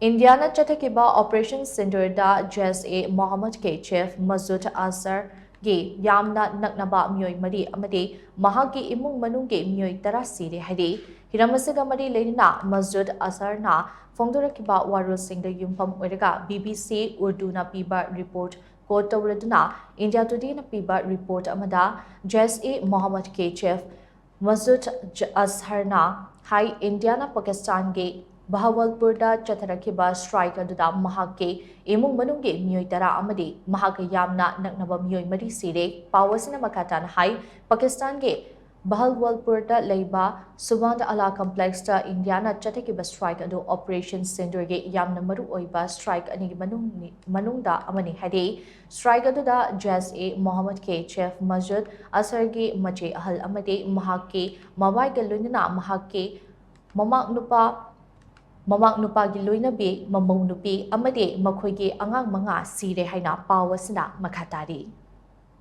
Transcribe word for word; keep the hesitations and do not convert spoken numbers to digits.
ꯏꯟꯗꯤꯌꯥꯅ ꯆꯠꯊꯈꯤꯕ operation ꯁꯤꯟꯗꯨꯔꯗ ꯖꯦꯁ ꯑꯦ ꯃꯣꯍꯝꯃꯗ ꯀꯦ chief ꯃꯁꯨꯗ ꯑꯖꯍꯔꯒꯤ ꯌꯥꯝꯅ ꯅꯛꯅꯕ ꯃꯤꯑꯣꯏ ꯃꯔꯤ ꯑꯃꯗꯤ ꯃꯍꯥꯛꯀꯤ ꯏꯃꯨꯡ ꯃꯅꯨꯡꯒꯤ ꯃꯤꯑꯣꯏ ꯇꯔꯥ ꯁꯤꯔꯦ ꯍꯥꯏꯔꯤ꯫ ꯍꯤꯔꯝ ꯑꯁꯤꯒ ꯃꯔꯤ ꯂꯩꯅꯅ ꯃꯁꯨꯗ ꯑꯖꯍꯔꯅ ꯐꯣꯡꯗꯣꯔꯛꯈꯤꯕ ꯋꯥꯔꯣꯜꯁꯤꯡꯗ ꯌꯨꯝꯐꯝ ꯑꯣꯏꯔꯒ ꯕꯤ ꯕꯤ ꯁꯤ ꯎꯔꯗꯨꯅ ꯄꯤꯕ ꯔꯤꯄꯣꯔꯠ ꯀꯣꯠ ꯇꯧꯔꯗꯨꯅ ꯏꯟꯗꯤꯌꯥ ꯇꯨꯗꯦꯅ ꯄꯤꯕ ꯔꯤꯄꯣꯔꯠ ꯑꯃꯗ ꯖꯦꯁ ꯑꯦ ꯃꯣꯍꯝꯃꯗ ꯀꯦ ꯆꯤꯐ ꯃꯁꯨꯗ ꯖ-, ꯑꯖꯍꯔꯅ ꯍꯥꯏ, ꯏꯟꯗꯤꯌꯥꯅ ꯄꯥꯀꯤꯁꯇꯥꯟꯒꯤ ꯕꯍꯥꯋꯜꯄꯨꯔꯗ ꯆꯠꯊꯔꯛꯈꯤꯕ ꯁ꯭ꯇ꯭ꯔꯥꯏꯛ ꯑꯗꯨꯗ ꯃꯍꯥꯛꯀꯤ ꯏꯃꯨꯡ ꯃꯅꯨꯡꯒꯤ ꯃꯤꯑꯣꯏ ꯇꯔꯥ ꯑꯃꯗꯤ ꯃꯍꯥꯛꯀ ꯌꯥꯝꯅ ꯅꯛꯅꯕ ꯃꯤꯑꯣꯏ ꯃꯔꯤ ꯁꯤꯔꯦ꯫ ꯄꯥꯎ ꯑꯁꯤꯅ ꯃꯈꯥ ꯇꯥꯅ ꯍꯥꯏ, ꯄꯥꯀꯤꯁꯇꯥꯟꯒꯤ ꯕꯍꯥꯋꯜꯄꯨꯔꯗ ꯂꯩꯕ ꯁꯨꯕꯥꯟ ꯑꯂꯥ ꯀꯝꯄ꯭ꯂꯦꯛꯁꯇ ꯏꯟꯗꯤꯌꯥꯅ ꯆꯠꯊꯈꯤꯕ ꯁ꯭ꯇ꯭ꯔꯥꯏꯛ ꯑꯗꯨ ꯑꯣꯄꯔꯦꯁꯟ ꯁꯤꯟꯗꯨꯔꯒꯤ ꯌꯥꯝꯅ ꯃꯔꯨ ꯑꯣꯏꯕ ꯁ꯭ꯇ꯭ꯔꯥꯏꯛ ꯑꯅꯤꯒꯤ ꯃꯅꯨꯡꯅꯤ-, ꯃꯅꯨꯡꯗ ꯑꯃꯅꯤ ꯍꯥꯏꯔꯤ꯫ ꯁ꯭ꯇ꯭ꯔꯥꯏꯛ ꯑꯗꯨꯗ ꯖꯦꯁ ꯑꯦ ꯃꯣꯍꯝꯃꯗ ꯀꯦ ꯆꯤꯐ ꯃꯁꯨꯗ ꯑꯖꯍꯔꯒꯤ ꯃꯆꯦ ꯑꯍꯜ ꯑꯃꯗꯤ ꯃꯍꯥꯛꯀꯤ ꯃꯕꯥꯏꯒ ꯂꯣꯏꯅꯅ ꯃꯍꯥꯛꯀꯤ ꯃꯃꯥ ꯅꯨꯄꯥ, ꯃꯃꯥ ꯅꯨꯄꯥꯒꯤ ꯂꯣꯏꯅꯕꯤ, ꯃꯃꯧ ꯅꯨꯄꯤ ꯑꯃꯗꯤ ꯃꯈꯣꯏꯒꯤ ꯑꯉꯥꯡ ꯃꯉꯥ ꯁꯤꯔꯦ ꯍꯥꯏꯅ ꯄꯥꯎ ꯑꯁꯤꯅ ꯃꯈꯥ ꯇꯥꯔꯤ꯫